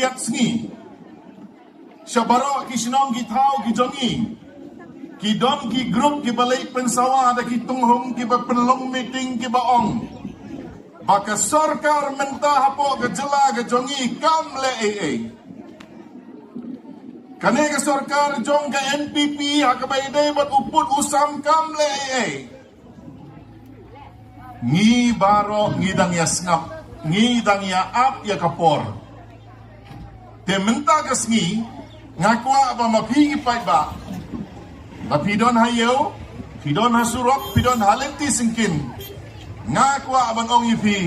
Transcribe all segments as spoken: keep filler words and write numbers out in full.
Kat sngi sha baroh ki shnong ki thaw ki jong ngi, ki don ki group kiba leit pynsawa da ki tunghung kiba pynlong meeting kiba ong ba ka sorkar mynta hapoh ka jylla ka jong ngi kam leh ei ei. Kane ka sorkar jong ka N P P ha kaba ïadei bad u pud u sam kam leh ei ei. Ngi baroh ngi dang ïa sngap, ngi dang ïa ap ïa ka por. Te mynta ka sngi nga kwah ba ma phi ki paidbah, ba phi don ha ïew, phi don ha surok, phi don ha lynti syngkien, nga kwah ban ong ïa phi,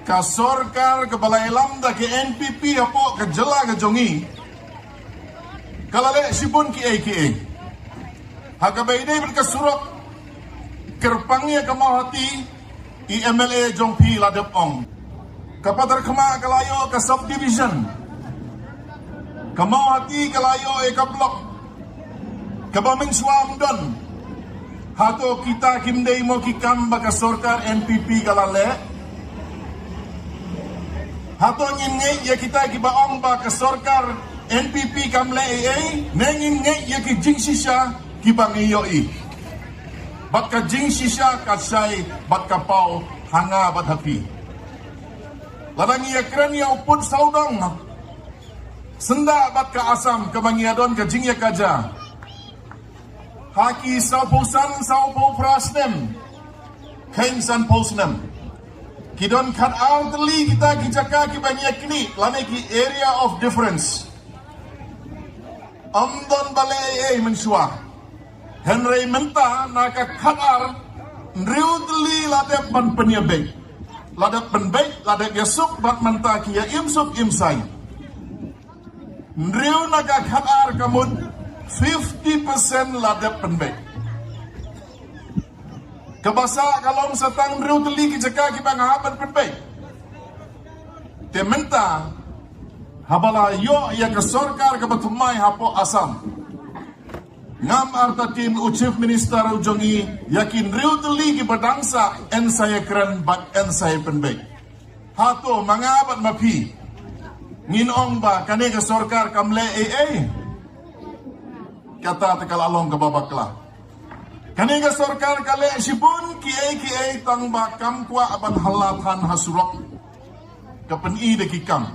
ka sorkar kaba la ïalam da ka N P P hapoh ka jylla ka jong ngi ka la leh shibun kiei kiei. Ha kaba ïadei bad ka surok, kyrpang ïa ka Mawhati, i M L A jong phi la dep ong. Ka Patharkhmah ka la ïoh ka subdivision. Ka Mawhati ka la ïoh ïa ka block. Kaba mynshuwa ym don. Hato kita kim dei mo ki kam ba ka sorkar N P P ka la leh? Hato ngin ngeit ïa kita kiba ong ba ka sorkar N P P kam leh ei ei, ne ngin ngeit ïa ki jingshisha kiba ngi ïohi? Bad ka jingshisha ka shai bad ka paw ha nga bad ha phi. Lada ngi ïa kren ïa u pud sawdong syndah bad ka Assam kaba ngi ïa don ka jingïakajia ha ki sawphew san sawphew phra snem, kheiñ sanphew snem, ki don khatar tylli kita ki jaka kiba ngi ïa knieh lane ki area of difference. Ym don ba leh ei ei mynshuwa. Hynrei mynta na ka khatar, hynriew tylli la dep ban pynïabeit, la dep pynbeit, la dep ïasuk bad mynta ki ïa im suk im sai. Hynriew na ka khatar ka mut fifty percent la dep pynbeit. Kaba sah ka long sa tang hynriew tylli ki jaka kiba nga hap ban pynbeit. Te mynta haba la ïoh ïa ka sorkar kaba thymmai hapoh Assam, ngam artatien u Chief Minister u jong ngi ïa ki hynriew tylli kiba dang sah yn sa ïakren bad yn sa ïapynbeit. Hato ma nga bad ma phi ngin ong ba kane ka sorkar kam leh ei ei? Kata te ka la long kaba bakla. Kane ka sorkar ka leh shibun kiei kiei tang ba kam kwah ban hala than ha surok. Ka pyni da ki kam.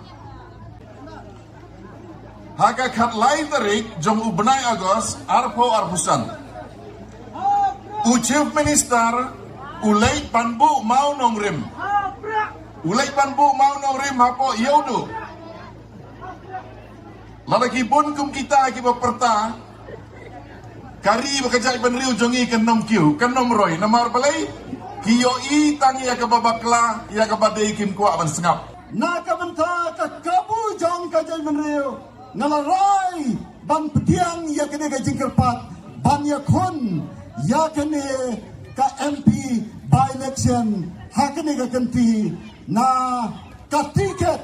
Ha ka khatlai tarik jong u bnai August arphew arphew san, u Chief Minister u leit ban buh mawnongrim. U leit ban buh mawnongrim hapoh Ïewduh. Lada ki bun kum kita kiba pyrta, ka ri bad ka jaitbynriew jong ngi kan nym kiew, kan nym roi, namar balei? Ki ïohi tang ïa kaba bakla, ïa kaba dei, kim kwah ban sngap. Na ka bynta ka kabu jong ka jaitbynriew, nga la rai ban pdiang ïa kane ka jingkyrpad ban ïakhun ïa kane ka M P by-election ha kane ka kynti na ka tiket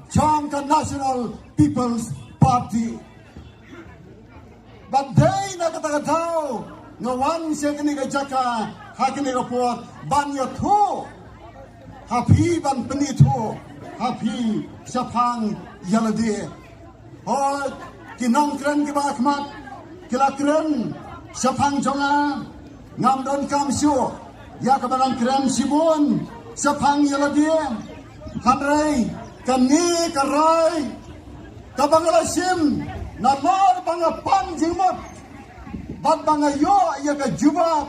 jong ka National People's Party. Bad dei na kata ka daw nga wan sha kane ka jaka ha kane ka por ban ïathuh ha phi, ban pynithuh ha phi shaphang ïa lade. Hooid, ki nongkren kiba ha khmat ki la kren shaphang jong nga. Ngam donkam shuh ïa kaba nang kren shibun shaphang ïa lade. Hynrei kane ka rai kaba nga la shim nalor ba nga pan jingmut bad ba nga ïoh ïa ka jubab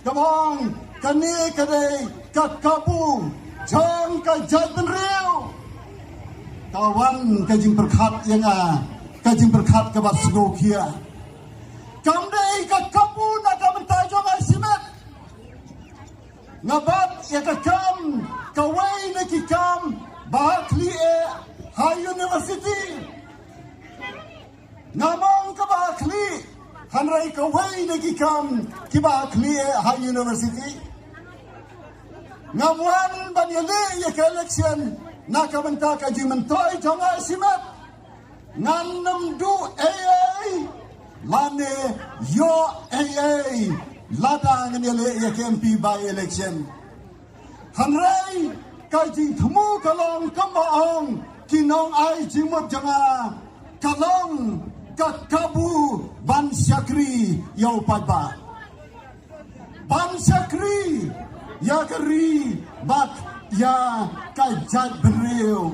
kaba ong kane ka dei ka kabu jong ka jaitbynriew. Ka wan ka jingpyrkhat ïa nga, ka jingpyrkhat kaba sngewkhia. Kam dei ka kabu na ka bynta jong nga shimet. Nga bat ïa ka kam, kawei na ki kam ba khlieh ha university. Nga mong kaba khlieh, hynrei kawei na ki kam kiba khlieh ha university. Nga wan ban ïaleh ïa ka election na ka bynta ka jingmyntoi jong nga shimet. Ngan nym duh ei ei lane ïoh ei ei lada ngan ïaleh ïa ka M P by-election. Hynrei ka jingthmu ka long kumba ong, Ki nongai jingmut jong nga ka long ka kabu ban shakri ïa u paidbah, ban shakri ïa ka ri bad ïa ka jaitbynriew.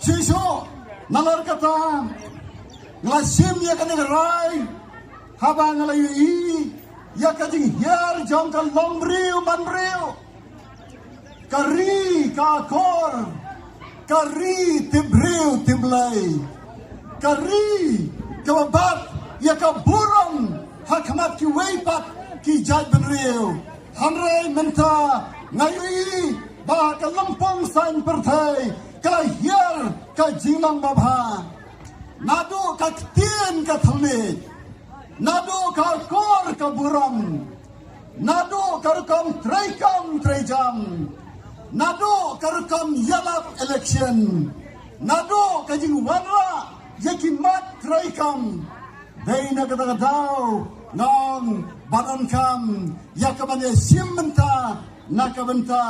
Shisha nalor kata nga la shim ïa kane ka rai haba nga la ïohi ïa ka jinghiar jong ka longbriew manbriew, ka ri ka akor, ka ri tipbriew tipblei, ka ri kaba bat ïa ka burom ha khmat kiwei pat ki jaitbynriew. Hynrei mynta nga ïohi ba ka lympung saiñ pyrthei ka la hiar ka jinglong babha. Naduh ka ktien ka thylliej, naduh ka akor ka burom, naduh ka rukom treikam treijam, naduh ka rukom ïalap election, naduh ka jingwanrah ïa ki mat treikam. Dei na kata ka daw nga ong ba donkam ïa ka ban ïa shim bynta na ka bynta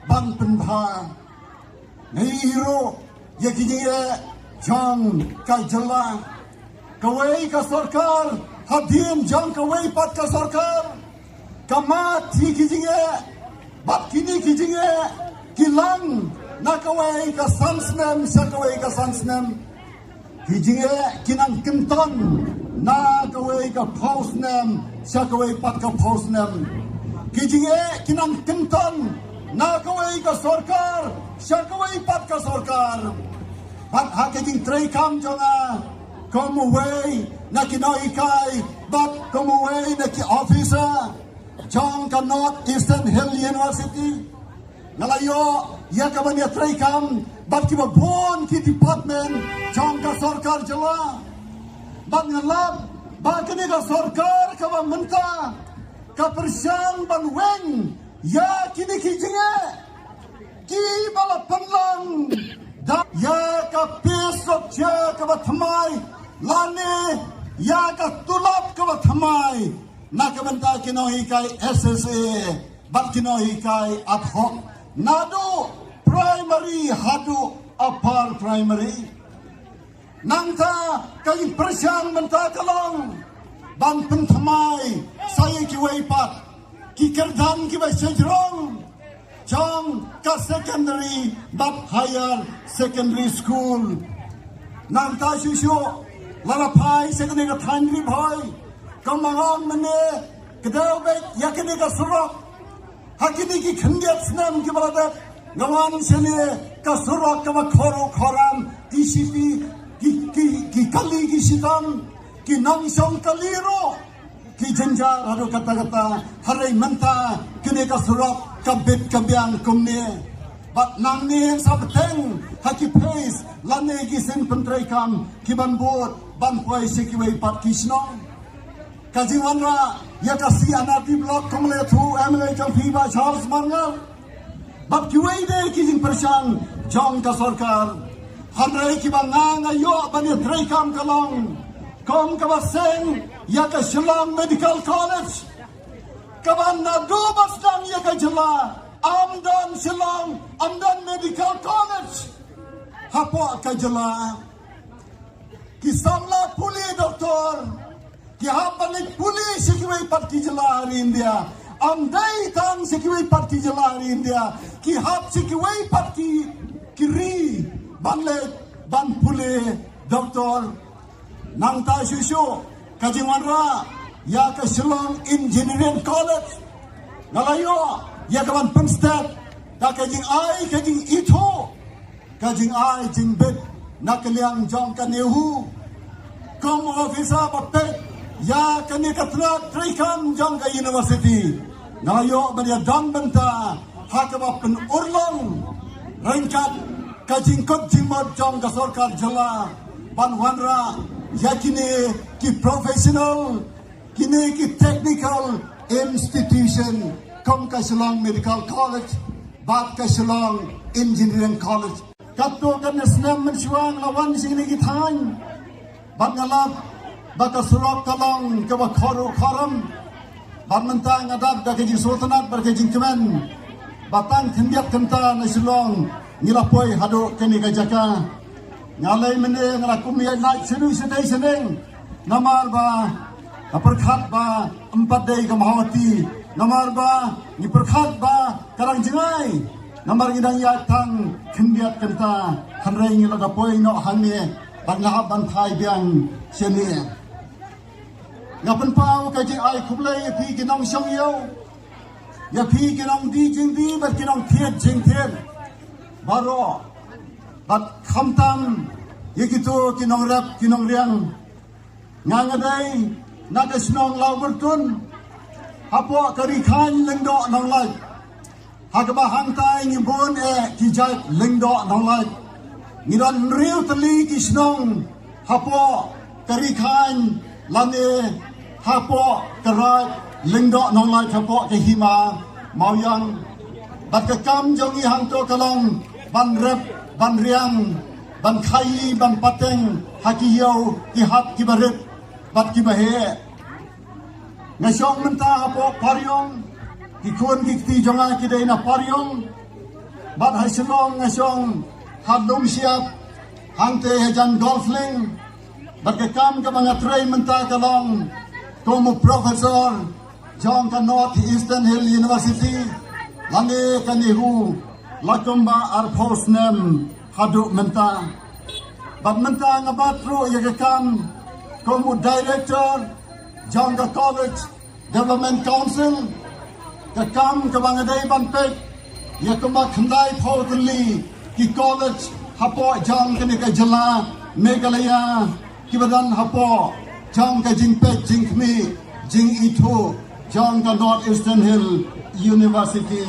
ban pynbha. Ngi ïohi ruh ïa ki jingeh jong ka jylla. Kawei ka sorkar hadien jong kawei pat ka sorkar ka mad ïa ki jingeh, bad kine ki jingeh ki long na kawei ka san snem sha kawei ka san snem. Ki jingeh ki nang kynton na kawei ka phew snem sha kawei pat ka phew snem. Ki jingeh ki nang kynton na kawei ka sorkar sha kawei pat ka sorkar. Bad ha ka jingtreikam jong nga kum uwei na ki nonghikai bad kum uwei na ki officer jong ka North Eastern Hill University, nga la ïoh ïa ka ban ïa treikam bad kiba bun ki department jong ka sorkar jylla. Bad nga lap ba kane ka sorkar kaba mynta ka pyrshang ban weng ïa kine ki jingeh kiba la pynlong da ïa ka pay structure kaba thymmai lane ïa ka tulop kaba thymmai na ka bynta ki nonghikai S S A bad ki nonghikai ad hoc, naduh primary haduh upper primary. Nangta ka jingpyrshang mynta ka long ban pynthymmai sa ïa kiwei pat ki kyrdan kiba shajrong jong ka secondary bad higher secondary school. Nangta shuh shuh lada phai sha kane ka thaiñ Ri Bhoi, kumba nga ong mynne, ka dei beit ïa kane ka surok. Ha kine ki khyndiat snem kiba la dep nga wan shane, ka surok kaba khor u khoram, ki shithi, ki, ki, ki kali ki shitom, ki nongshong kali ruh ki jynjar haduh katta katta. Hynrei mynta kane ka surok ka bit ka biang kumne. Bad nangne sa bteng ha ki phase lane ki seng pyntreikam ki ban bud ban poi sha kiwei pat ki shnong. Ka jingwanrah ïa ka C and RD Block kum la ïathuh u M L A jong phi Bah Charles Marngar bad kiwei de ki jingpyrshang jong ka sorkar. Hynrei kiba nga nga ïoh ban ïatreikam ka long kum kaba seng ïa ka Shillong Medical College, kaba naduh ba sdang ïa ka jylla ym don Shillong, ym don Medical College hapoh ka jylla. Ki samla pule doktor ki hap ban leit pule sha kiwei pat ki jylla ha ri India. Ym dei tang sha kiwei pat ki jylla ha ri India, ki hap sha kiwei pat ki, ki ri ban leit ban pule doktor. Nangta shuh shuh ka jingwanrah ïa ka Shillong Engineering College. Nga la ïoh ïa ka ban pynstet da ka jingai ka jingithuh, ka jingai jingbit na ka liang jong ka NEHU. Kum u officer ba peit ïa kane ka tnat treikam jong ka university, nga la ïoh ban ïa don bynta ha kaba pynurlong ryngkat ka jingkut jingmut jong ka sorkar jylla ban wanrah ïa kine ki professional, kine ki technical institution kum ka Shillong Medical College bad ka Shillong Engineering College. Katto katne snem mynshuwa nga la wan sha kine ki thaiñ bad nga lap ba ka surok ka long kaba khor u khoram. Bad mynta nga dap da ka jingsngewtynnat bad ka jingkmen ba tang khyndiat kynta na Shillong Ngi la poi haduh kane ka jaka. Nga lei mynne nga la kum ïa lait sha dei sha dei sha dei. Namar ba nga pyrkhat ba ym pat dei ka Mawhati. Namar ba ngi pyrkhat ba ka dang jngai. Namar ngi dang ïaid tang khyndiat kynta. Hynrei ngi la da poi noh hangne. Bad nga hap ban thait biang shane. Nga pynpaw ka jingai khublei ïa phi ki nongshong ïew, ïa phi ki nongdie jingdie bad ki nongthied jingthied baroh, bad khamtam ïa kito ki nongrep ki nongriang. Nga nga dei na ka shnong Lawmyrtun, hapoh ka Ri Khain Lyngdoh Nonglait. Ha kaba hangtai ngi bun eh ki jait Lyngdoh Nonglait. Ngi don hynriew tylli ki shnong hapoh ka Ri Khain lane hapoh ka Raid Lyngdoh Nonglait hapoh ka Hima Mawiang. Bad ka kam jong ngi hangto ka long ban rep, ban riang, ban khaii, ban pateng ha ki ïew ki hat kiba rit bad kiba heh. Nga shong mynta hapoh Pariong, ki khun ki kti jong nga ki dei na Pariong. Bad ha Shillong nga shong ha Lungsiap, hangtei hajan Golf Link. Bad ka kam kaba nga trei mynta ka long kum u professor jong ka North Eastern Hill University, lane ka NEHU, la kumba arphew snem haduh mynta. Bad mynta nga bat ruh ïa ka kam kum u director jong ka College Development Council. Ka kam kaba nga dei ban peit ïa kumba khyndaiphew tylli ki college hapoh jong kane ka jylla Meghalaya, kiba don hapoh jong ka jingpeit jingkhmih jingithuh jong ka North Eastern Hill University.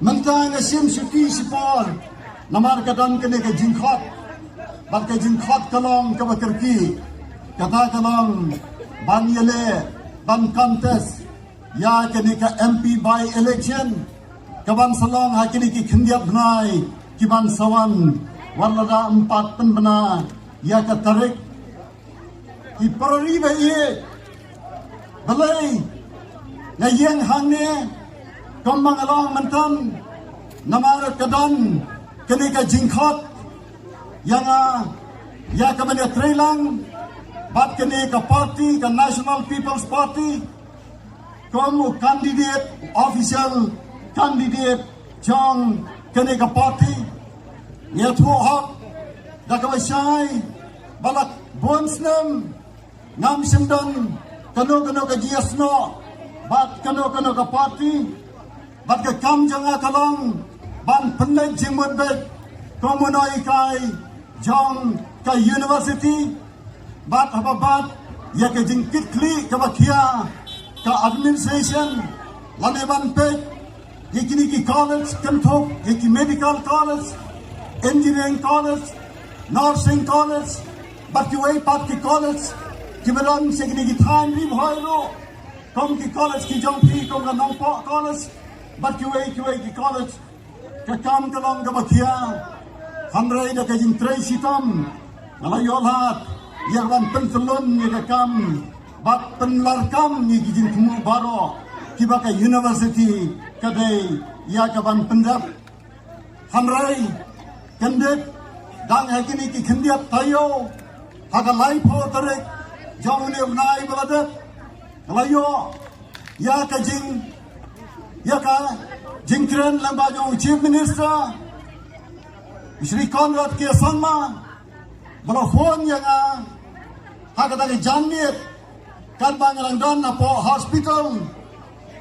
Mynta nga shim shuti shipor namar ka don kane ka jingkhot. Bad ka jingkhot ka long kaba kyrkieh, kata ka long ban ïaleh, ban contest ïa kane ka M P by election kaban sa long ha kine ki khyndiat bnai kiban sa wan, wat lada ym pat pynbna ïa ka tarik. Ki para ri ba ïeit, balei nga ïeng hangne kumba nga long mynta? Namar ka don kane ka jingkhot ïa nga, ïa kaban ïatreilang bad kane ka party, ka National People's Party, kum u candidate, official candidate jong kane ka party. Nga ïathuh hok da kaba shai ba la bun snem ngam shym don kano kano ka jingïasnoh bad kano kano ka party. Bad ka kam jong nga ka long ban pynneh jingmut beit kum u nonghikai jong ka university. Bad haba bat ïa ka jingkitkhlieh kaba khia ka administration, lane ban peit ïa kine ki college, kynthup ïa ki medical college, engineering college, nursing college, bad kiwei pat ki college kiba don sha kine ki thaiñ Ri Bhoi ruh, kum ki college ki jong phi, kum ka Nongpoh College bad kiwei kiwei ki college. Ka kam ka long kaba khia, hynrei da ka jingtrei shitom nga la ïoh lad ïa ban pyntyllun ïa ka kam bad pynlarkam ïa ki jingthmu baroh kiba ka university ka dei ïa kaban pyndep. Hynrei kyndit, dang ha kine ki khyndiat taïew, ha ka laiphew tarik jong une u bnai ba la dep, nga la ïoh ïa ka jing, ïa ka jingkren lyngba jong u Chief Minister, Shri Conrad K Sangma, ba la phone ïa nga ha kata ka janmiet, katba nga dang don hapoh hospital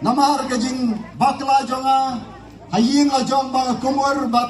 namar ka jingbakla jong nga ha ïing la jong ba nga kumur bad